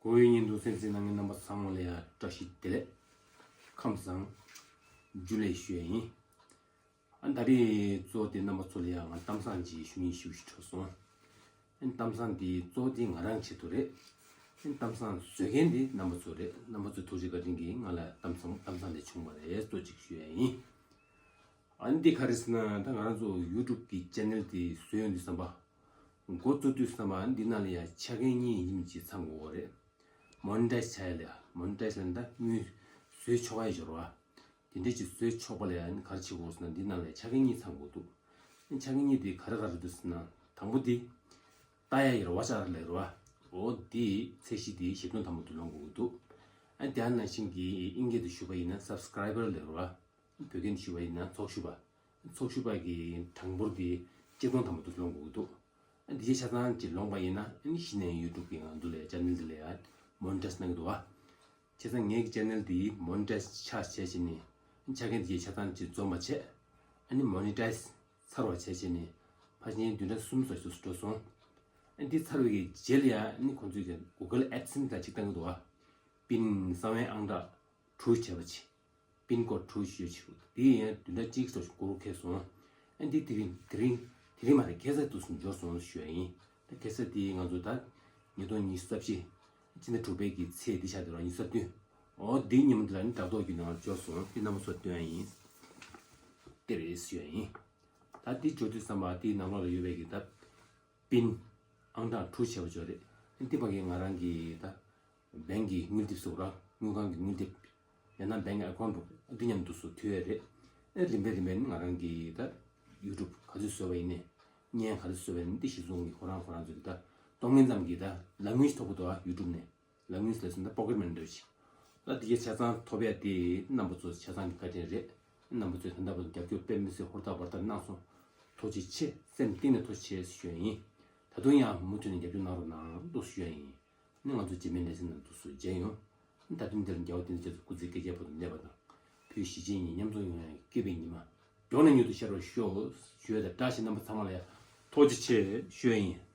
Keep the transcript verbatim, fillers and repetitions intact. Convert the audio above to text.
གོ་བའི་ཉིན་དུ་སེམས་ཅན་སྣ་ལྔའི་རྣམ་པ་ཚང་མ་ལ་ཡང་བཀྲ་ཤིས་བདེ་ལེགས། ཁམས་བཟང་། ཇུ་ལེ་ཞུ་ཡ་ཡིན། ཨ་ད་རེས་གཙོ་བོ་དེ་རྣམ་པ་ཚོ་ལ་ཡང་ང་གཏམ་བཟང་ཅིག་ཞུ་སྙིང་ཞེ་པོ་ཞིག་འདོད་སོང་། ཨ་གཏམ་བཟང་འདི་གཙོ་བོ་དེ་ང་རང་ཆེད་དུ་རེད། ཨ་གཏམ་བཟང་བཟོ་མཁན་དེ་རྣམ་པ་ཚོ་རེད། རྣམ་པ་ཚོ་ཐུགས་རྗེ་བཀའ་དྲིན་གྱིས་ང་ལ་གཏམ་བཟང་གཏམ་བཟང་དེ་བྱུང་བ་རེད། གཙོ་གཅིག་ཞུ་ཡ་ཡིན། ཨ་འདི་ག་རེ་ཟེར་ན། ད་ང་རང་ཚོ་ཡུ་ཊུབ་ཀྱི་ཅེ་ནལ་དེ་བཟོས་ཡོང་དུས་ཙམ་པ། འགོ་བཙུགས་དུས་ཙམ་པ་འདི་ནང་ལ་ཡང་ཆ་རྐྱེན་གཉིས་ཡིན་གཅིག་མིན་གཅིག་ཚང་དགོས་པ་རེད། མོ་ནི་ཊའི་ཛི་བྱ་ཡ་ལ་ཡ། མོ་ནི་ཊའི་ཛི་ལབ་ན་ད་དངུལ་བཟོས་ཆོག་ཡ་ཡོད་རེད་བ། དེ་འདྲས་ཅིག་བཟོས་ཆོག་པ་ལ་ཡ་ནི་ག་རེ་བྱེད་དགོས་ཟེར་ན། འདི་ནང་ལ་ཡ་ཆ་རྐྱེན་གཉིས་ཚང་དགོས་འདུག་ཆ་རྐྱེན་གཉིས་དེ་ག་རེ་ག་རེ་འདུག་ཟེར་ན། དང་པོ་འདི་ལྟ་ཡ་ཡོད་རེད་བ། ཅར་ལབ་རེད་བ། འོ་འདི་ཚད་གཞི་འདི་བཞི་སྟོང་ཐམ་པ་དུ་ལོངས་དགོས་ཀྱི་འདུག་ཨ་དེ་ནང་བཞིན་གྱི་ཨིན་སྐད་དུ་ཞུ་བ་ཡིན་ན་སབ་སི་ཀ་རའི་བར་ལབ་རེད་བ། བོད་སྐད་ཞུ་བ་ཡིན་ན་ཚོགས་ཞུགས་པ། ཚོགས་ཞུགས་པ་གི་གྲངས་འབོར་དེ་གཅིག་སྟོང་ཐམ་པ་དུ་ལོངས་དགོས་ཀྱི་འདུག་ཨ་འདི་ཆ་ཚང་ཅིག་ལོངས་པ་ཡིན་ན། ཨ་ནི་གཞི་ནས་ཡུ་ཊུབ་ཀྱི་ང་ཚོ་ལ་ཡ་ཅེ་ནལ་འདི་ལ་ཡ་མོ་ནི་ཊའི་ཛི་གནང་གི་འདུག་བ། བྱས་ཙང་ངའི་གི་ཅེ་ནལ་འདི་མོ་ནི་ཊའི་ཛི་ཆགས་བྱས་བྱས་ནས། ཆ་རྐྱེན་དེ་ཆ་ཚང་ཅིག་འཛོམས་པ་བྱས། ཨ་ནི་མོ་ནི་ཊའི་ཛི་ཚར་བ་བྱས་བྱས་ནས། ཕལ་ཆེར་བདུན་ཕྲག་གསུམ་ཙམ་ཞིག་འགྲོ་སོང་། ཨ་འདི་ཚར་བའི་གི་རྗེས་ལ་ཡ་ཨ་ནི་ཁོང་ཚོས་ཀྱི་གུ་གལ་ཨེ་ཌི་སེན་སི་ལ་ཅིག་བཏང་གི་འདུག་བ། པིན་གསང་བའི་ཨང་གྲངས་དྲུག་བྱས་པ་ཅིག་པིན་ཀོཌ་དྲུག་ཞུ་ཅིག་འདི་ཡང་བདུན་ཕྲག་གཅིག་ཙམ་འགོར་ཁེལ་སོང་། ཨ་འདི་དེ་རིང་དེ་རིང་དེ་རིང་མ་རེད། ཁ་སང་དུས་སུ་འབྱོར་སོང་ཞུ་ཡ་ཡིན། ད་ཁ་སང་དེ་ང་ཚོ་ད་ཉིས་སྟོང་ཉི་ཤུ་རྩ་བཞི་ཕྱི་ཟླ་དྲུག་པའི་གི་ཚེས་འདི་ཆགས་འདུག་ར། ཉི་ཤུ་རྩ་བདུན། འོ་འདི་ཉིན་མོ་འདི་ལ་ནི་དྲ་ཐོག་གི་ནང་ལ་འབྱོར་སོང་། དེ་རྣམ་པ་ཚོར་སྟོན་ཡ་ཡིན། དེ་རེད་ཞུ་ཡ་ཡིན། ད་འདི་འབྱོར་དུས་ཙམ་པ་དེའི་ནང་ལོགས་ལ་ཡོད་པའི་གི་ད་པིན་ཨང་གྲངས་དྲུག་བྱས་པ་ཅིག་རེད། འདི་ཕ་གི་ང་རང་གི་ད་བེང་གི་དངུལ་དེབ་ཟེར་བ། དངུལ་ཁང་གི་དངུལ་དེབ། ཡང་ན་བེང་ཨེ་ཁའུན་ཊི་འདི་མཉམ་དུ་བཟོ་ཐུབ་ཡ་རེད། ཨེ་རིམ་པས་རིམ་པས་ནི་ང་རང་གི་ད་ཡུ་ཊུབ་ག་ཚོད་བཟོས་པ་ཡིན་ནའི། བརྙན་ག་ཚོད་བཟོས་པ་ཡིན་ནའི། འདི་གཞི་བཟུང་གི་ཁོ་རང་ཁོ་རང་ཚོ་གི་ད་གཏོང་མཁན་ཙམ་གྱིས་ད་ལག་དངུལ་ཞིག་ཐོབ་ཀྱི་འདུག་ཨ། ཡུ་ཊུབ་ནས་ལག་དངུལ་ཟེར་སོང་ན་པོ་ཀེཊ་མ་ནི་འདྲ་ཞིག་ད་འདི་གའི་ཆ་ཚང་ཐོབ་ཡ་དེ་རྣམ་པ་ཚོ་ཆ་ཚང་གི་བཀའ་དྲིན་རེད། རྣམ་པ་ཚོས་ད་ལྟ་བར་རྒྱབ་སྐྱོར་དཔེ་མི་སྲིད་ཧུར་ཐག་འབད་ཐག་གནང་སོང་། ཐུགས་རྗེ་ཆེ། སེམས་གཏིང་ནས་ཐུགས་རྗེ་ཆེ་ཞུ་ཡ་ཡིན། ད་དུང་ཡང་མུ་མཐུད་ནས་རྒྱབ་སྐྱོར་གནང་རོགས་གནང་འདུག་ཞུ་ཡ་ཡིན། ནི་ང་ཚོ་རྗེས་མའི་ལེ་ཚན་ནང་དུ་སུ་མཇལ་ཡོང་། ད་དུང་འདིར་རྒྱལ་བ་བསྟན་འཛིན་རྒྱ་མཚོ་སྐུ་ཚེ་བསྐལ་བརྒྱའི་བར་དུ་གནས་པ་དང་། བོད་གཞིས་བྱེས་གཉིས་མཉམ་འཛོམས་ཡོང་ཡང་སྐྱིད་པའི་ཉི་མ། མགྱོགས་ནས་མྱུར་དུ་ཤར་བར་ཤོག་ཞུ་ཡ་དང་བཀྲ་ཤིས། རྣམ་པ་ཚང་མ་ལ་ཡང་ཐུགས་རྗེ་ཆེ་ཞུ་ཡ་ཡིན།